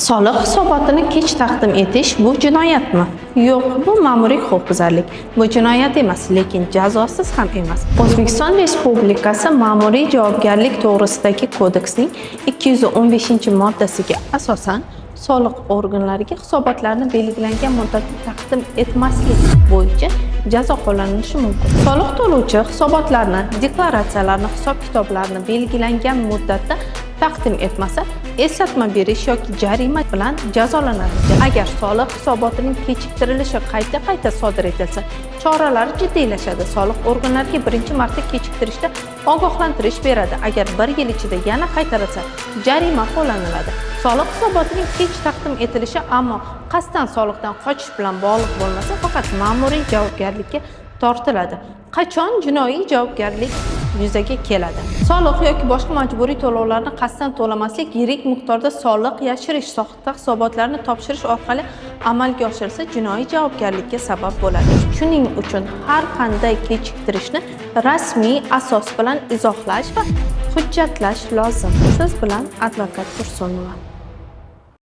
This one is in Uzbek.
Soliq hisobotini kech taqdim etish bu jinoyatmi? Yo'q, bu ma'muriy huquqbuzarlik. Bu jinoyat emas, lekin jazosiz ham emas. O'zbekiston Respublikasi Ma'muriy javobgarlik to'g'risidagi kodeksning 215-moddasiga asosan soliq organlariga hisobotlarni belgilangan muddatda taqdim etmaslik bo'yicha jazo qo'llanilishi mumkin. Soliq to'lovchi hisobotlarni, deklaratsiyalarni, hisob-kitoblarni belgilangan muddatda taqdim etmasa, eslatma berish yoki jarima bilan jazolanadi. Agar soliq hisobotining kechiktirilishi qayta-qayta sodir etilsa, choralar jiddiylashadi. Soliq organlariga birinchi marta kechiktirishda ogohlantirish beradi. Agar bir yil ichida yana qaytarilsa, jarima qo'llaniladi. Soliq hisobotining kech taqdim etilishi, ammo qasddan soliqdan qochish bilan bog'liq bo'lmasa, faqat ma'muriy javobgarlikka tortiladi. Qachon jinoiy javobgarlik yuzaga keladi? Soliq yoki boshqa majburiy to'lovlarni qasddan to'lamaslik, yirik miqdorda soliq yashirish, soxta hisobotlarni topshirish orqali amalga oshirilsa, jinoiy javobgarlikka sabab bo'ladi. Shuning uchun har qanday kechiktirishni rasmiy asos bilan izohlash va hujjatlash lozim. Siz bilan advokat Tursunova.